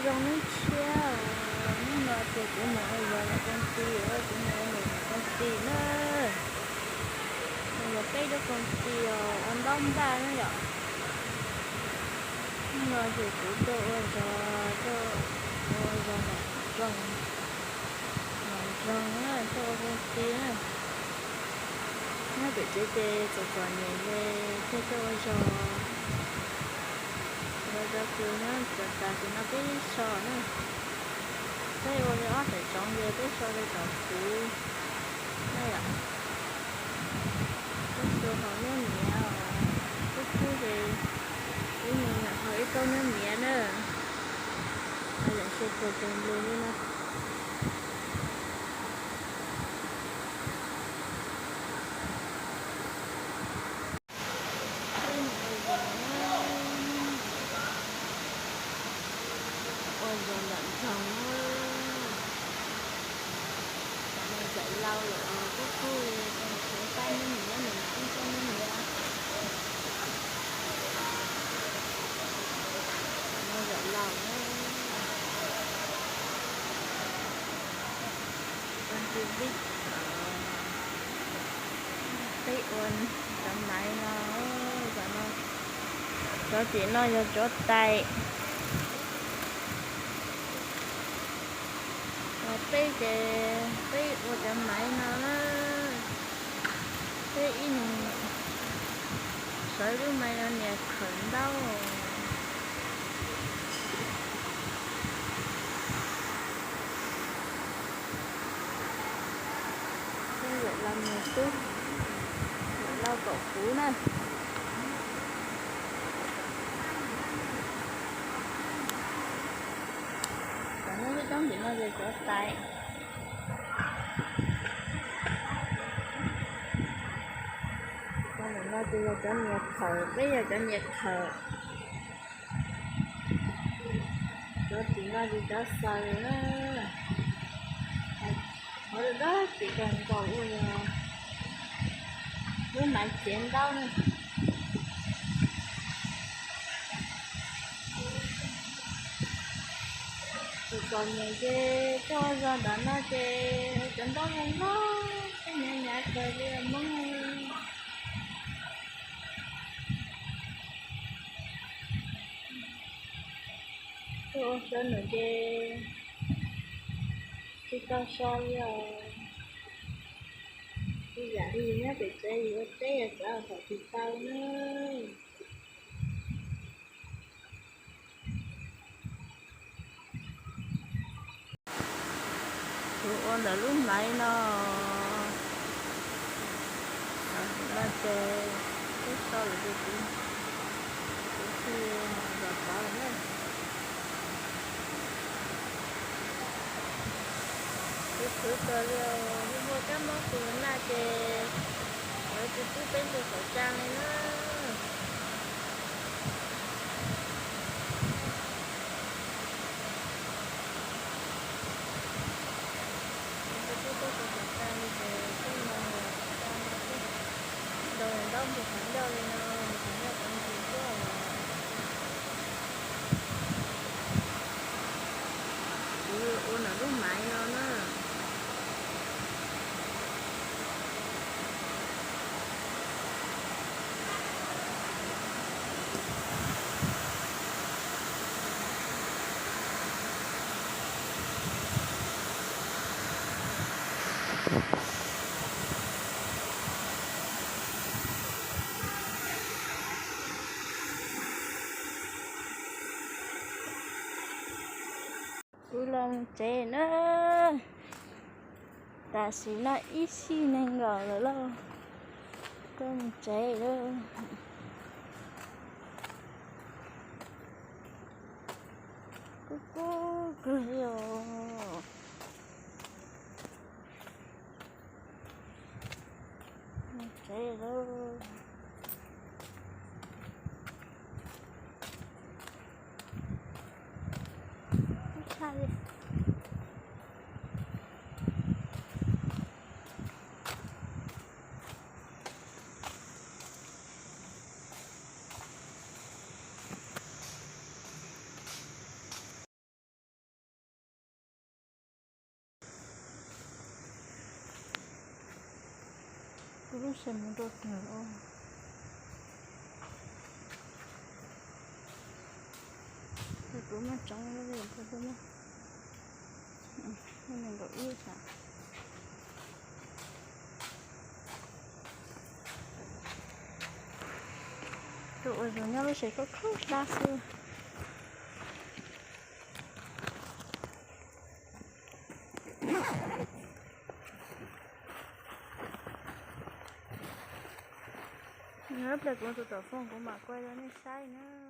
Zoo nej thiab, hnub no ces kuv mus ua zog ntawm koos tij, kuv mus ua zog ntawm koos tij na. Mus zog peb lub koos tij os, ua ntaub npaj na yom. Hnub no ces kuv tuaj ua zog, tuaj ua zog nram nroog, nram nroog na, tuaj ua koos tij na. Nyob pem tsev ces txom txom nyem li, thiaj tuaj ua zog. Ua zog ces nyob tas tas ces no peb so na. Peb ua li ob daim zoov ces peb so li tom kuv na yom. Peb so haus nyob niam, kub kub ces ib mus haus ib taub nyob niam na. Yam so puag tag nplug li no. Ua zog ntawm nroog, tam no zaum laus lawm, kub kub li, tseem tab nyob niam, nyob niam, kub kub nyob niam. Tam no zaum laus na. Ua ntej peb, peb ua cov maiv no, cov no, cov tim no yog cov tais. Peb ces peb ua cov maiv no na, peb ib nus sawv lub maiv no nias khawm ntaub. Peb zaum laus mus xwb, zaum laus kom puv na. Cov nyob lub roob tim no ces cov tais. Cov ntawm no ces yog cov nias khawm, peb yog cov nias khawm. Cov tim no ces cov xaws na. Qhov dawb tim kawg nkaus ua yog lub maiv txiav ntaub na. Tus txom nyem ces tuaj ua zog ntawm no ces cov ntaub zoo nkauj, nyav nyav kawg li Hmoob. Tuaj ua zog ntawm ces tsis tau so li os. Ib yam li nyob pem tsev ua teb yog cov kom tsis tau na. Kuv ua ntawm lub maiv no, no ces twb so lawm ces kuv, kuv thiaj los tov na. Kuv khwv kawg li, muaj kab mob tus naj ces lawv tsis pub peb nce saum tsaa li na. Tsis pub peb nce saum tsaa li ces peb mus tsaa no xwb. Ntaus ntaub mus qhov ncauj li no, mus qhov ncauj tau ntsis tuaj los. Kuv ua ntawm lub maiv no na. Kuv los mus tsev na. Tam sim no ib xij nees nkaum lawm lauj. Koj mus tsev lawm. Kub kub kawg li os. Mus tsev lawm. Ib tshaj li. Lub se mus rau twg os? Tus dub mas tseeb, tus dub mas, nees nkaum ib xwb. Tus uas yus nyob lub se khaub khaub hlab xwb. Nyob ib pliag kuv tus tom fooj kuv mam kuaj rau nej saib na.